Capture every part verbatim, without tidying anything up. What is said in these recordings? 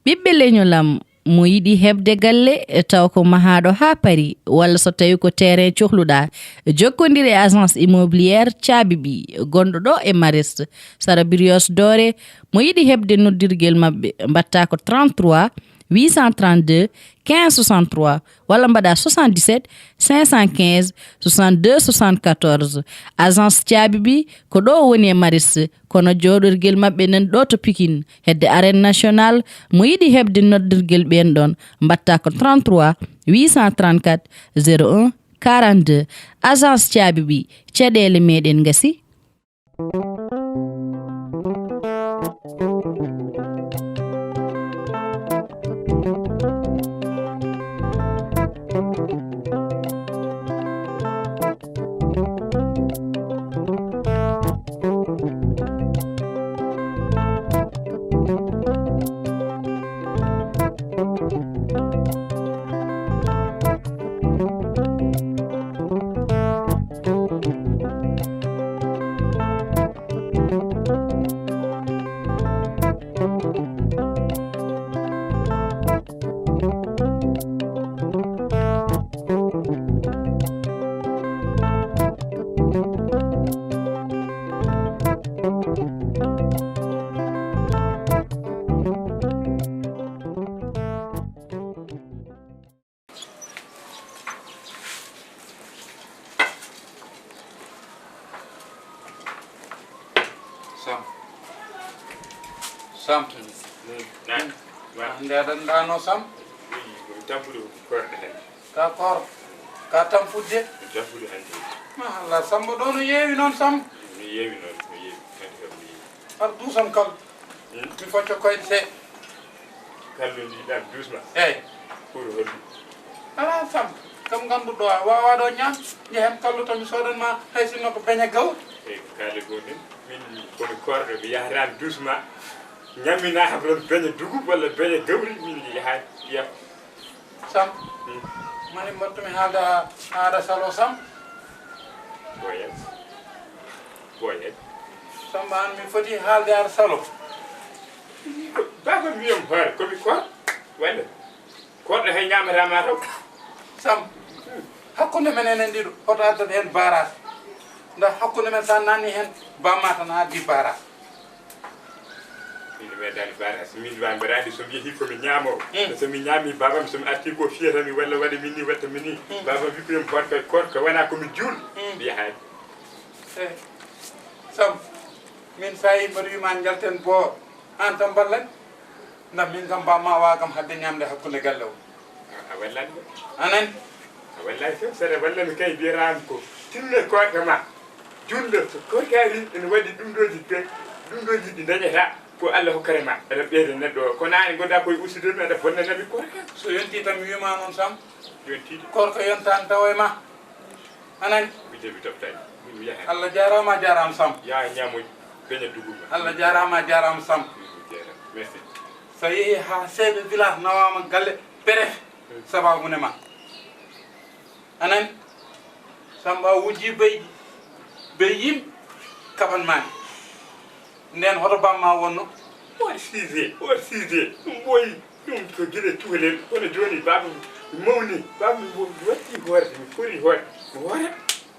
Ɓiɓɓe leñol am, mo yiɗi heɓde galle taw ko mahaaɗo haa paari, walla so tawii ko terrain cohluɗaa, jokkondir e agence immobilière Caabi Ɓiy, gonɗo ɗo e Mariste, sara Brioche Dorée. Mo yiɗi heɓde noddirgel maɓɓe, mbaɗtaa ko trente-trois huit cent trente-deux quinze soixante-trois, walla mbaɗaa soixante-dix-sept cinq cent quinze soixante-deux soixante-quatorze. Agence Caabi Ɓiy ko ɗo woni e Mariste, kono jooɗorgel maɓɓe nan ɗo to Pikine, hedde Arène Nationale. Mo yiɗi heɓde noddirgel ɓeen ɗoon, mbaɗtaa ko trente-trois huit cent trente-quatre zéro un quarante-deux. Agence Caabi Ɓiy, caɗeele meɗen ngasi. Sam. Sam. Naan. Nde aɗa ɗaano Sam? Wi, ɗum tampude ko korɗe hannde. Ka koor, ka tampudde? Ɗum tampude hannde. Ma Allah, Samba ɗo no yeewi noon Sam. Mi yeewi noon, mi yeewi. Hannde kam mi yeewi. Har duusam kal. Hmm? Mi focco koyɗe seeɗa. Kallundi ɗam duusma? Eey. Pour holɗum? Alaa Sam, kam ngannduɗo a waawaa ɗo ñaam, njehen kalluto mi soodan ma hay sinno ko beñe gawri. Eey, ko kaali ko nden, min komi korɗo, mi yahataani duusma, ñamminaa kam ɗon beñe dugub walla beñe gawri, min mi yahaani, mi yaha. Sam, hmm, mani mbaɗtumi haalde a, aɗa salo Sam? Boyel. Boyel. Samba an mi foti haalde aɗa salo. Ko baba mbiyam hoore, komi koor, walla? Korɗo he ñaamata ma taw. Sam, hakkunde men enen ɗiɗo, hoto addat heen baaraas. Ndax hakkunde men, so a naanni heen, bamma tan a addi baaraas. Min mi addaani baaraas. Min wa mbaɗaani so mi yehii ko mi ñaamo. Hmm. So mi ñaami, babam, so mi arti ko fiyata mi walla waɗa min ni, watta min ni. Hmm. Babam wi ko mi korka, korka wona ko mi juul. Hmm. Mi yahaani. Eh, Sam, min so a yii mbaɗa wi ma njalten boor. Aan tan mballan. Ndax min kam bamma wa kam hadde ñamde hakkunde galle o. A, a wallan mo. Anan? A wallan kam, saɗa wallan kay mbiyataam ko tinno korka ma. Julde so korka ari ene waɗi ɗum ɗooji pe-, ɗum ɗooji ɗi dañata ko Allah hokkata ma. Aɗa ɓeyda neɗɗo o. Ko naane ngonɗa koye ustude mi, aɗa bonna nabi korka. So yonti tan mi wima noon Sam. Yonti de. Korka yontaani tawa e ma. Anani? Mi jaɓi toftani. Min mi yaha. Allah jaaraama, a jaaraama Sam. Yaa ñaamoy beñe duguma. Allah jaaraama, a jaaraama Sam. Min mi jaaraama. Merci. So yehi haa chef de village nawaama galle préfet, hmm, sababu ne ma. Anani? Samba wujji beydi, bey yim kaɓan maani. Nden hoto bamma wonno? Hors sujet, hors sujet. Ɗum ɓooyi. Ɗum ko gila cukalel. Kono jooni baaba mi mawni. Baaba mi mo-, mi watti hoore. Mi fori hoore. Mi hoore.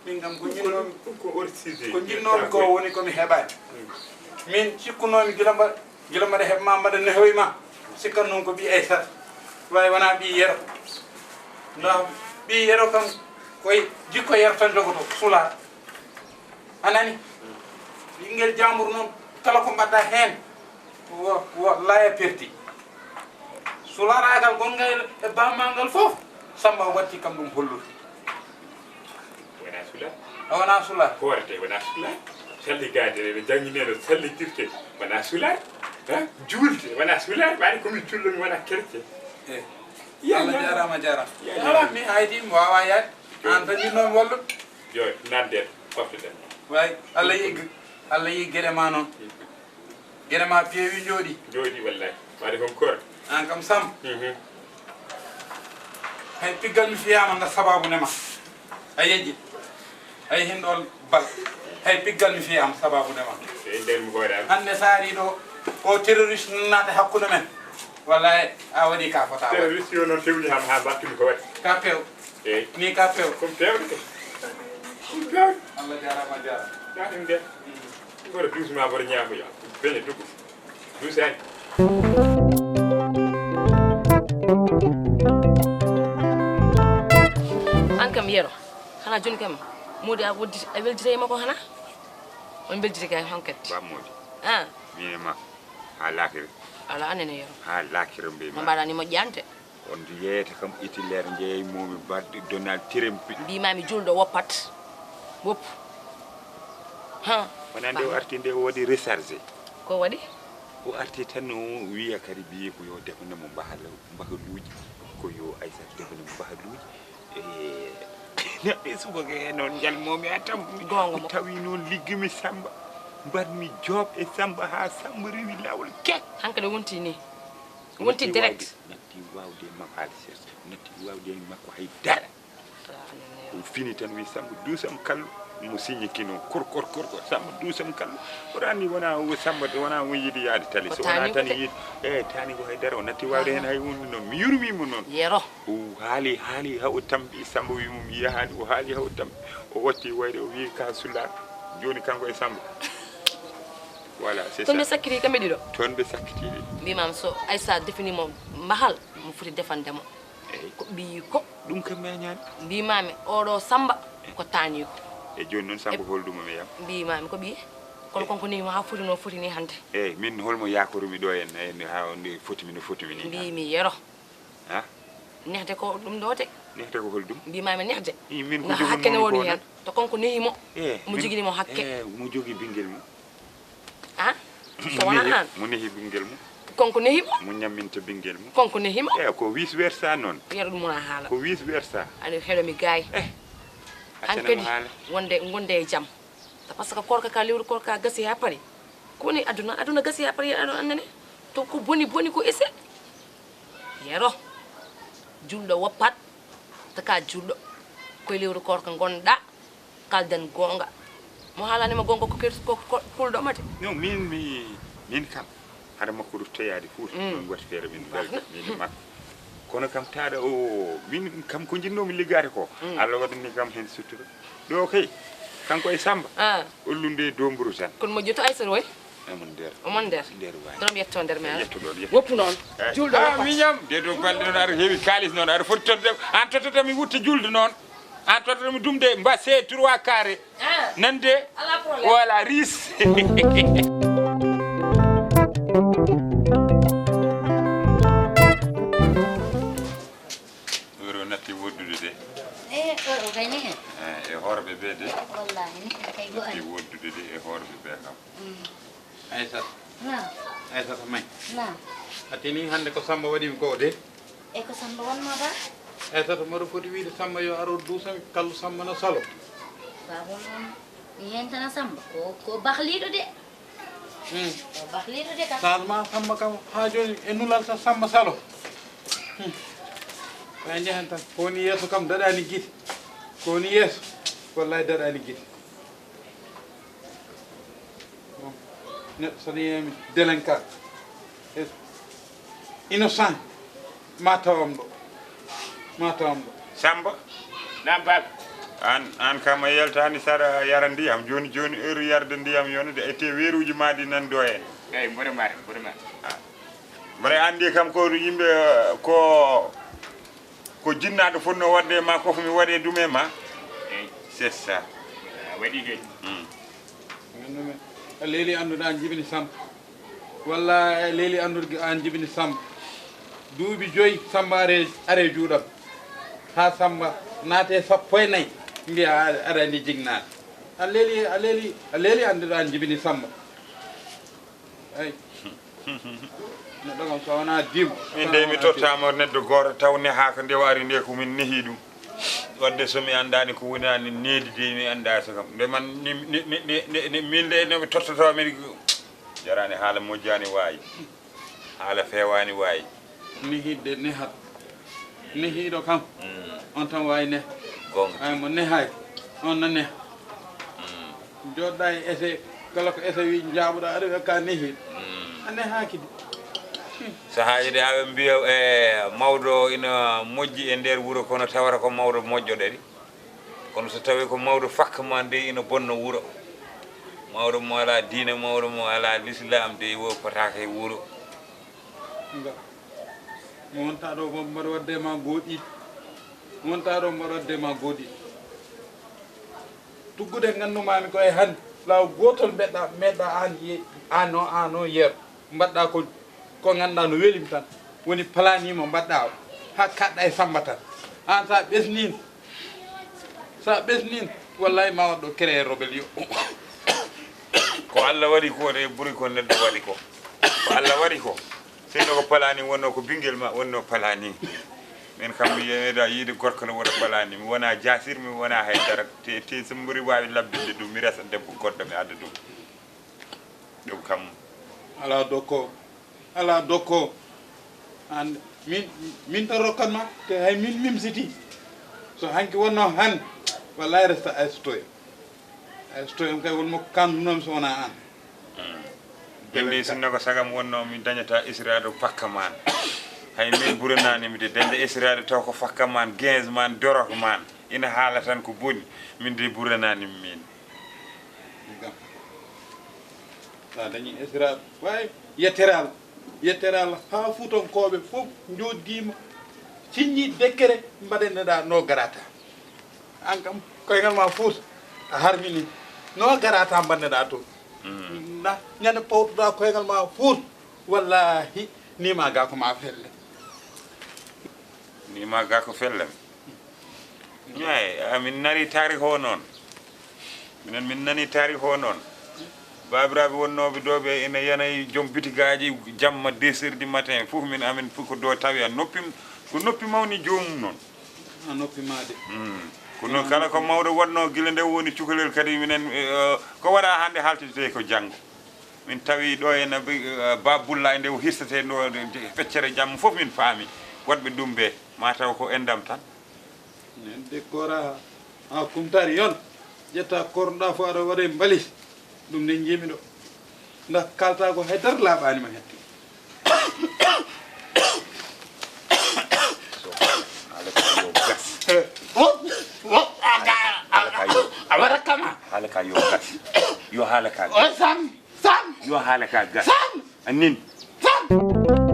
Min kam ko ɗum ko, jinnoomi, ɗum ko hors sujet. Ko jinnoomi ko woni ko mi heɓaani. Mm. Min cikkunoomi gila mba-, gila mbaɗa heɓ ma, mbaɗa nehoy ma. Sikkan noon ko ɓii Aysata. Wawi wona ɓii Yero. Ndax ɓii Yero kam koye jikko Yero tan jogoto, sula. A nani? Ɓinngel jaambur noon, kala ko mbaɗɗa heen, wo, wo laaya perti. Sularaagal gonngal e bamma ngal fof, Samba watti kam ɗum hollude. Wona sular. A wona sular. Hoorete wona sular. Salligaade ene jannginee no sallitirte wona sular. Ha? Juulde wona sular. Ɓaade ko mi jullo mi wona kerce. Eh. Ya, Allah ya. Jaaraama, jaaraama. Ya, ya. Ala mi haydi mi waawaa yaade. Jooni. Aan tan jinnoomi wallude. Yo, nande, poftoɗen. Way, Allah yiɗi, Allah yiɗi geɗe ma noon. Geɗe ma peewi njooɗi. Njooɗi, wallahi. Waɗi hon koor. Aan kam Sam. Mhm. Hay piggal mi fiyaama nda sababu ne ma. A yeƴƴi. Hay hin ɗoon bal. Hay piggal mi fiyaama sababu ne ma. E nder mi hoore am. Hannde so ari ɗo, o terroriste naata hakkunde men. Wallahi, a waɗi ka fota waɗi. Terroriste yo noon fewni ham ha mbattumi ko waɗi. Ka pew. Eyyi. Ni ka pew. Ko pewde ko. Ko pewde. Allah jarama, jarama. Ɗa ɗum de. Mboɗo dusma, mboɗo ñaamoya. Beñe duggu. Dusani. An kam, Yero, xanaa joni kam, Mody a wodditi, a weljita e makko xanaa? On mbeljiti kay hon kadi? Ba Mody. Ah. Min e makko. Ha lakira. Ala anene, Yero. Ha lakira mbi ma. Mbaɗani mo ƴante. On yeeyata kam Hitler, njeeyay momi baɗɗo Donald Trump. Mbimami julɗo woppat. Woppu. Ha. Wona nde o arti nde o waɗi rechargé. Ko waɗi? O arti tan o wiya kadi biye ko yo defane mo mbahal-, mbahaluuji. Ko yo Aysata defane mo mbahaluuji. Eh, neɗɗo e subaka e noon njalmomi a tam. Goonga mo. Tawi noon liggumi Samba. Mbaɗmi job e Samba ha Samba rewi lawol kek. Hankadi wonti ni. Wonti direct. Natti wawde makko haali ses. Natti wawde makko hay dara. O fini tan wi Samba duusam kallo. Mo signi kino kor, kor, kor, kor. Samba duusam kallo. O rani wona o Samba, wona o yiɗi yaade tali. So wona tan yiɗi. Eh, tani ko hay dara. O natti wawde hen hay wonde noon. Mi yurmi mo noon. Yero. O haali, haali, ha o tampi Samba wi mum yahani. O haali ha o tampi. O watti wayde o wi ka sula. Joni kanko e Samba. Voilà, c'est ça. Toon ɓe sakkiti kamɓe ɗiɗo? Toon ɓe sakkiti ɗi. Mbimam so Aysata definimo mahal, mo foti defande mo. Eyyi. Ko ɓiyi ko. Ɗum kam mi añaani. Mbimami oɗo Samba ko taani ko. E joni noon Samba holdumo mi yam? Mbimami ko ɓiyi. Kono konko nehi mo ha foti no foti ni hande. Eyyi, min holmo yakorumi ɗo en, en ha nde fotimi no fotimi ni. Mbimi Yero. Ha? Nehde ko ɗum ɗo de. Nehde ko holɗum? Mbimami nehde. I, min ko no hakke ne woni hen. To konko nehi mo. Eh, mo jogini mo hakke. Eh, mo jogi bingel mo. Ah? So wona an. Mo nehi bingel mo. Konko nehi mo. Mo ñamminta bingel mo. Konko nehi mo. Eh, ko vice versa noon. Yero ɗum wona haala. Ko vice versa. Ani heɗo mi gaay. Eh. Hankadi wonde, gonde e jam. Par ce que korka ka lewru korka gasi ha paari. Ko woni aduna? Aduna gasi ha paari, aɗa annene. To ko boni boni ko ese. Yero. Julɗo woppat. Taka julɗo. Koye lewru korka gonɗa. Kalden gonga. Mo haalani ma gonga ko ker-, ko, ko kulɗo mate. No, min mi, min kam. Hara makko ruttoyaade Fuuta, mm, ɗon watti feere min belɗo, min e makko. Kono kam taɗa o, min kam ko jinnomi liggaade ko, mm, Allah waɗani kam hen sutura. Ɗo kay, kanko e Samba, ah, ollunde e domburu tan. Kono mo ƴetto Aysata woy? Amon nder. Omon nder. Nder waay. Ɗon yetto nder men, ah. Yetto ɗon, yetto. Woppu noon. Eh, julɗo ah, woppat. Miñam, de ɗo balɗe noon aɗa heewi kaalis noon, aɗa foti todde, an tottata mi wutta julde noon. An tottata mi dumde, mba C trois carré. Ah. Nande? Ala problème. Voilà, riche. Euro natti woddude de. Eh, euro kay ne hen. Eh, e horɓe ɓe de. Wallahi, ne hen kay go natti woddude de e horɓe ɓe kam. Mm. Aysata. Naam. Aysata may. Naam. A tini hannde ko Samba waɗi mi ko de? E ko Samba wonno ba? Aysata, mboɗo foti wiide Samba yo ar o duusa mi, kallu Samba no salo. Ba won on, mi hentana Samba. Ko, ko bahliɗo de. Hmm. Ko bahliɗo de kam. Salma Samba kam, haa jooni e nulal sa Samba salo. Hmm. Ɓe njahen tan. Ko woni yeeso kam daɗani gite. Ko woni yeeso, wallahi daɗani gite. Bon, neɗɗo so nehimi délinquant, eh, innocent, ma tawam ɗo, ma tawam ɗo. Samba? Naam, baaba. An, an kam a yaltani saɗa yara ndiyam. Joni, joni heure yarde ndiyam yonde, e te weruji ma ɗi nan do en. Eyyi, mboɗo mari, mboɗo mari. Ah. Mboɗo andi kam ko yimɓe, eh, ko Ko jinnaɗo fotno wadde e ma, ko mi waɗe ɗum e ma. Eyyi. C'est ça. A waɗi de. Hmm. Gandumi, a leeli anndude an jibini Samba. Walla a leeli anndude an jibini Samba. Duuɓi joyi Samba are, are juuɗam. Ha Samba naate sappo e nayi. Mbiya a, aɗa andi jignaade. A leeli, a leeli, a leeli anndude an jibini Samba. Eyyi. Neɗɗo kam so wona dim. Min de mi tottama neɗɗo goto taw nehaaka nde o ari nde ko min nehi ɗum. Wadde so mi andani ko woni ani nehdi de mi anda so kam. Nde man ni, ni, ni, ni, ni, ni, min de no mi tottoto mi jarani haala mojjani wayi. Haala fewani wayi. Nehidde nehat. Nehiɗo kam. Mm. On tan wawi neh. Gonga. Ay mo nehay. On na neh. Mm. Joɗɗa e ese, kala ko ese wi jaabuɗa, aɗa wiya ka nehi. Mm. A nehaki de. Sahaaji de aɓe mbiya e mawɗo ina moƴƴi e nder wuro, kono tawata ko mawɗo moƴƴo ɗaɗi. Kono so tawii ko mawɗo fakka ma de ina bonno wuro. Mawɗo mo alaa diine, mawɗo mo alaa lislaam de wo fotaaka e wuro. Nga. Mi wonta ɗo mo mbaɗa wadde ma goɗi. Mi wonta ɗo mbaɗa wadde ma goɗi. Tuggude nganndumaami ko e han law gootol mbeɗɗa meɗɗa aan ye aan o aan o yeeɗo mbaɗɗa ko ko ngannduɗaa no welim tan woni planimo mbaɗɗa o haa kaɗɗa e samba tan aan sa ɓesnin sa ɓesnin wallahi ma waɗɗo créer rébellion. Ko allah waɗi ko de ɓuri ko neɗɗo waɗi ko. Ko allah waɗi ko. Sinno ko palani wonno ko bingel ma wonno palani. Min kam mi yeeda yiide gorko no wona palani mi wona jasir mi wona haydara te te so mbori wawi labbinde ɗum mi resa debbo goɗɗo mi adda ɗum. Ɗum kam. Ala dokko ala dokko an min min tan rokkat ma te hay min mimsiti so hanki wonno han wallahi resta aysotoyo. Ay so tawi on kay won mo kandunomi so wona an. Min de sinno ko sagam wonno mi dañata israade pakka man. Hay min burananimi de dañde israade taw ko fakka man quinze man dorok man ina haala tan ko boni. Min de burananimi min. Gam sa dañi israade way yetteral yetteral ha fuutankoɓe fof joddima sinñi dekkere mbaɗeneɗa no garata. An kam koyngal ma fuuta a harmini no garata mbanneɗa toon na ñande pawtoɗa koyngal ma fuuta wallahi nima ga ko ma felle. Nima ga ko fellem. Ñaye amin nari tarik o noon. Minen min nani tarik o noon. Babiraɓe wonnooɓe ɗo ɓe ina yanayi joom bitigaaji jamma deux heures du matin fof min amin fof ko do tawi a noppi ko noppi mawni joomum noon. A noppi ma de. Ko noon kala ko mawɗo waɗno gila nde woni cukalel kadi minen ko waɗa hannde haltidete ko janngo. Min tawi ɗo ene babulla e nde o hirsetee ɗo feccere jamma fof min paami waɗɓe ɗum ɓe ma taw ko endam tan. Nen de kora ha kumtari yon ƴetta korɗa fo aɗa waɗa e mbalis ɗum nen jimi ɗo nda kalta ko haydara laaɓani ma hette. A waɗa kama. Haala ka yo gas. Yo haala ka gas. Sam. Sam. Yo haala ka gas. Sam. Anin. Sam.